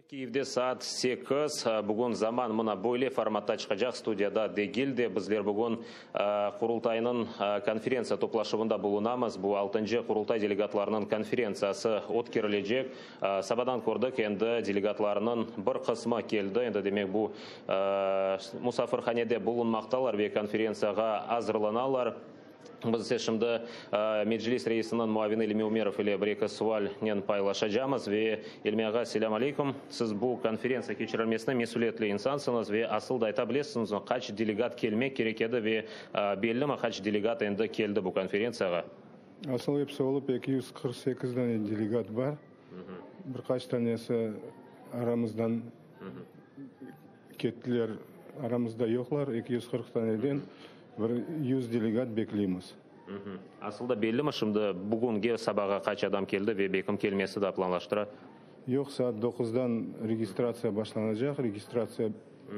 Kyivde saat 8. Bugün Zaman mına böyle formatta çıqacaq, studiyada degil de. Bizler bugün Qurultaynıñ konferentsiya toplaşuvında bulunamız. Bu altıncı Qurultay delegatlarınıñ konferentsiyası ötkerilecek. Sabadan kördik, endi delegatlarnıñ bir qısmı keldi. Endi, demek, bu musafirhanede bulunmaqtalar ve konferentsiyağa azırlanalar. Biz ise şimdi Meclis reisiniñ muavini İlmi Ümerov ile bir-eki sualnen paylaşacamız. Ve İlmi ağa, selâm aleykum. Siz bu konferentsiya keçirilmesine mesüliyetli insansıñız ve asıl da ayta bilesiñizmi, qaç delegat kelmek kerek edi ve bellimi, qaç delegat endi keldi bu konferentsiyağa? Asıl episi olıp 248 dane delegat bar. Bir qaç tanesi aramızdan kettiler, aramızda yoqlar, 240 taneden bir 100 delegat bekleymiz. Asıl da bellimi şimdi bugünge sabağa qaç adam keldi ve bekim kelmesi da planlaştıra? Yoq, saat doquzdan registratsiya başlanacaq, registratsiya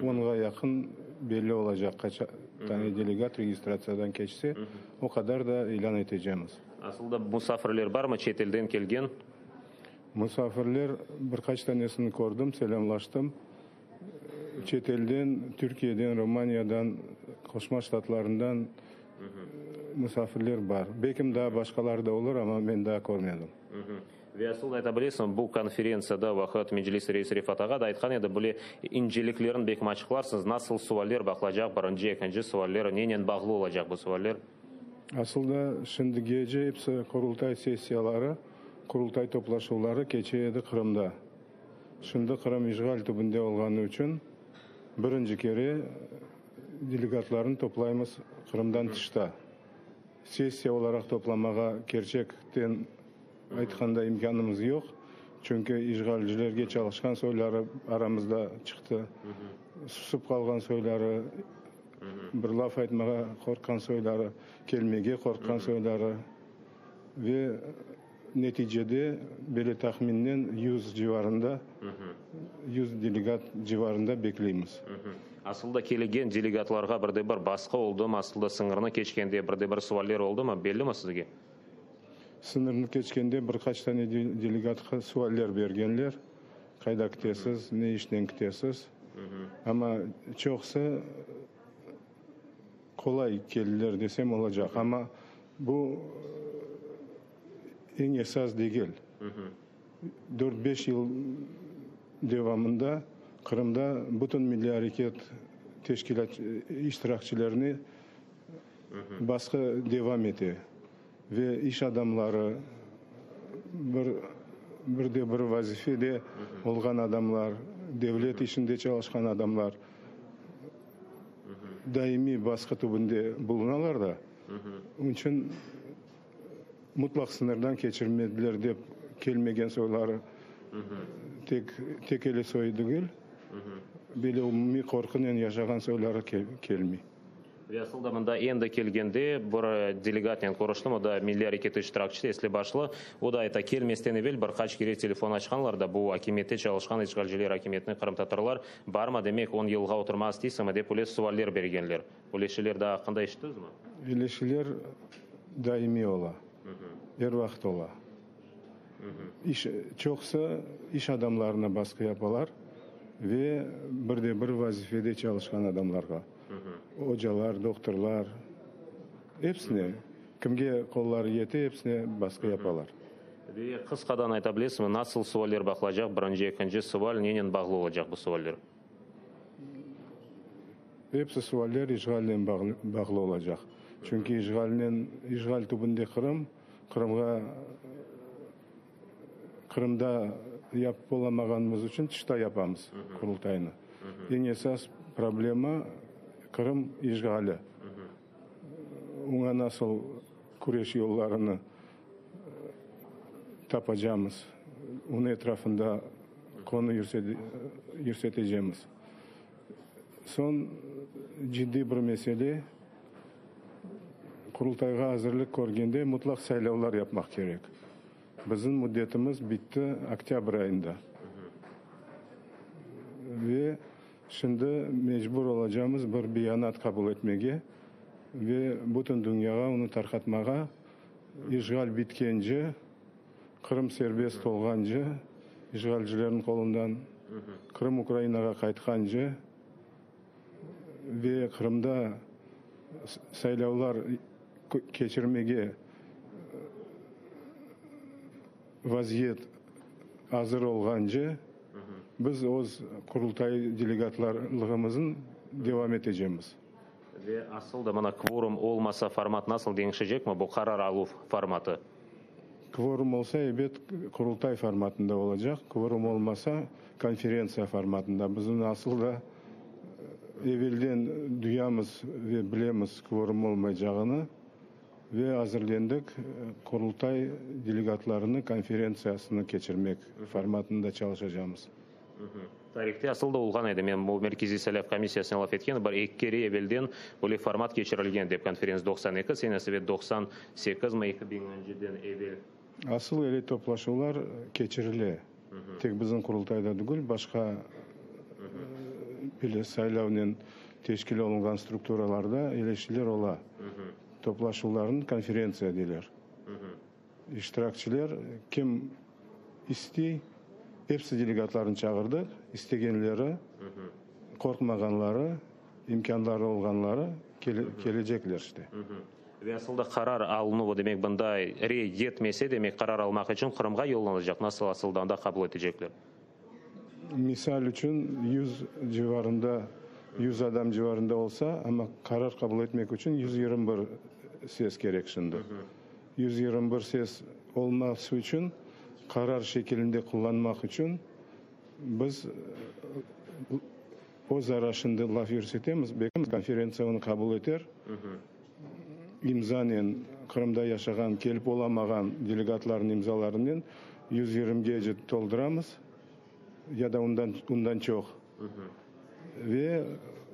onğa yaqın belli olacaq, qaç tane delegat registratsiyadan keçse, o qadar da ilân etecemiz. Asıl da musafirler barmı çet elden kelgen? Musafirler, bir qaç tanesini kördim, selâmlaştım. Çet elden, Türkiyeden, Romaniyadan, Qoşma Ştatlarından musafirler bar. Belkim daa başqaları da olur, amma men daa körmedim. Ve asıl da ayta bilesiñmi, bu konferentsiyada vaqıt Meclis reisi Refat ağa da aytqan edi, böyle inceliklerini belkim açıqlarsıñız, nasıl sualler baqılacaq, birinci, ekinci sualler, nenen bağlı olacaq bu sualler? Asıl da şimdi gece episi Qurultay sessiyaları, Qurultay toplaşuvları keçe edi Qırımda. Şimdi Qırım işğal tübünde olğanı içün birinci kere delegatlarnı toplaymız Qırımdan tışta. Sessiya olaraq toplamağa kerçekten aytqanda imkânımız yoq, çünki işğalcilerge çalışqan soyları aramızda çıqtı, susıp qalğan soyları, bir laf aytmağa qorqqan soyları, kelmege qorqqan soyları ve neticede böyle tahminnen 100 civarında, 100 delegat civarında bekleymiz. Asılda kelgen delegatlarğa bir de bir basqı oldumı, asılda sıñırnı keçkende bir de bir sualler oldumı, bellimi sizge? Sıñırnı keçkende bir qaç tane delegatqa sualler bergenler, qayda ketesiz, ne işnen ketesiz, amma çoqusı qolay keldiler desem olacaq, amma bu eñ esas degil. Dört-beş yıl devamında Qırımda bütün milliy areket teşkilât iştirakçilerine basqı devam ete ve iş adamları, bir bir de bir vazifede olğan adamlar, devlet işinde çalışqan adamlar daimiy basqı tübünde bulunalar da, onıñ içün mutlaq sıñırdan keçirmediler dep kelmegen soyları tek tek ele soyu degil, böyle umumiy qorqunen yaşağan soyları kelmey. Ve asıl da mında endi kelgende bir delegatnen körüştim, o da milliy areket iştirakçisi, esli başlı. O da ayta, kelmesten evel bir qaç kere telefon açqanlar da, bu akimiyette çalışqan işğalciler akimiyetine qırımtatarlar barma, demek, on yılğa oturmağa isteysiñmi, dep öyle sualler bergenler. Öyle şeyler daa aqqında eşittiñizmi? Öyle şeyler daimiy ola, er vaqıt ola. İş, çoqusı iş adamlarına basqı yapalar ve bir de bir vazifede çalışqan adamlarğa, ocalar, doktorlar, episine, kimge qolları yete, episine basqı yapalar. Ve qısqadan ayta bilesiñmi, nasıl sualler baqılacaq, birinci, ekinci sual, nenen bağlı olacaq bu sualler? Episi sualler işğalnen bağlı olacaq. Çünki işğalnen, işğal tübünde Qırım, Qırımğa, Qırımda yapıp olamağanımız içün tışta yapamız Qurultaynı. Eñ esas problema Qırım işğali. Oña nasıl küreş yollarını tapacamız, onıñ etrafında qonu yürsetecemiz. Soñ ciddiy bir mesele, Qurultayğa azırlıq körgende mutlaq saylavlar yapmaq kerek. Bizim müddetimiz bitti oktâbr ayında. Ve şimdi mecbur olacamız bir beyanat qabul etmege ve bütün dünyağa onı tarqatmağa, işğal bitkence, Qırım serbest olğance, işğalcilerniñ qolundan. Qırım Ukrainağa qaytqance ve Qırımda saylavlar keçirmege vaziyet azır olğance biz öz Qurultay delegatlarlığımızın devam etecemiz. Ve asıl da mına kvorum olmasa format nasıl deñişecekmi, bu qarar aluv formatı? Kvorum olsa, ebet, Qurultay formatında olacaq, kvorum olmasa, konferentsiya formatında. Bizim asıl da evelden duyamız ve bilemiz kvorum olmaycağını ve azırlendik, Qurultay delegatlarını konferentsiyasını keçirmek formatında çalışacamız. Tarihte asıl da olğan edi, men bu Merkeziy saylav komissiyasınen laf etken, bir eki kere evelden böyle format keçirilgen dep, konferentsiya 92 senesi ve 98 mi, 2000-nciden evel. Asıl öyle toplaşuvlar keçirile. Tek bizim Qurultayda degil, başqa bile saylavnen teşkil olunğan strukturalarda öyle şeyler ola. Toplaşuvlarnı konferentsiya deyler. İştirakçiler kim istey, episi delegatlarnı çağırdıq, istegenleri, qorqmağanları, imkânları olğanları kelecekler işte. Ve asıl da qarar alınuvı, demek, bunda rey yetmese, demek, qarar almaq içün Qırımğa yollanılacaq, nasıl asıl da anda qabul etecekler? Misal içün, 100 civarında, 100 adam civarında olsa, amma qarar qabul etmek içün 121 ses kerek şimdi. 121 ses olması içün, qarar şekilinde qullanmaq içün biz özara şimdi laf yürsetemiz, belki konferentsiya onı qabul eter, imzanen Qırımda yaşağan, kelip olamağan delegatlarnıñ imzalarınen 120-gece tolduramız ya da ondan çoq ve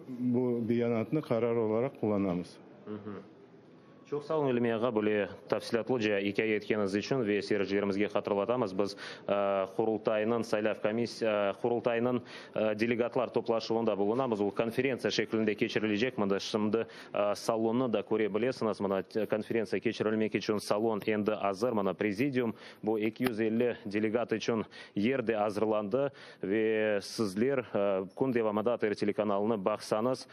bu beyanatnı qarar olaraq qullanamız. Çoq sağ oluñ, İlmi ağa, böyle tafsilâtlıca ikâye etkeniñiz içün ve seyircilerimizge hatırlatamız, biz Qurultaynıñ saylav komissiya, Qurultaynıñ delegatlar toplaşuvında bulunamız, o konferentsiya şeklinde keçirilecek, mında şimdi salonnı da köre bilesiñiz, mına konferentsiya keçirilmek içün salon endi azır, mına prezidium, bu 250 delegat içün yer de azırlandı ve sizler kün devamında ATR telekanalını baqsañız,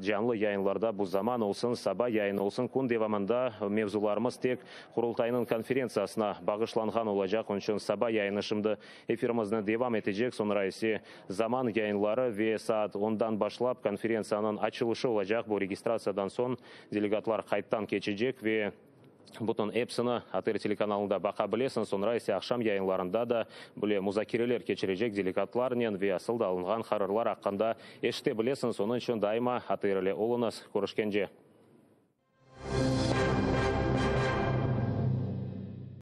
Canlı yayınlarda bu zaman olsun, saba yayını olsun, kün devamında mevzularımız tek Qurultaynıñ konferentsiyasına bağışlanğan olacaq. Onıñ içün saba yayını şimdi efirimizni devam etecek, soñra ise zaman yayınları ve saat ondan başlap konferentsiyanıñ açılışı olacaq. Bu registratsiyadan soñ delegatlar qayttan keçecek ve. Bütün epsini ATR telekanalında baqa bilesiñiz, soñra ise aqşam yayınlarında da böyle muzakereler keçirecek delegatlarnen ve asıl da alınğan qararlar aqqında eşite bilesiñiz. Onıñ içün daima ATR ile oluñız. Körüşkence!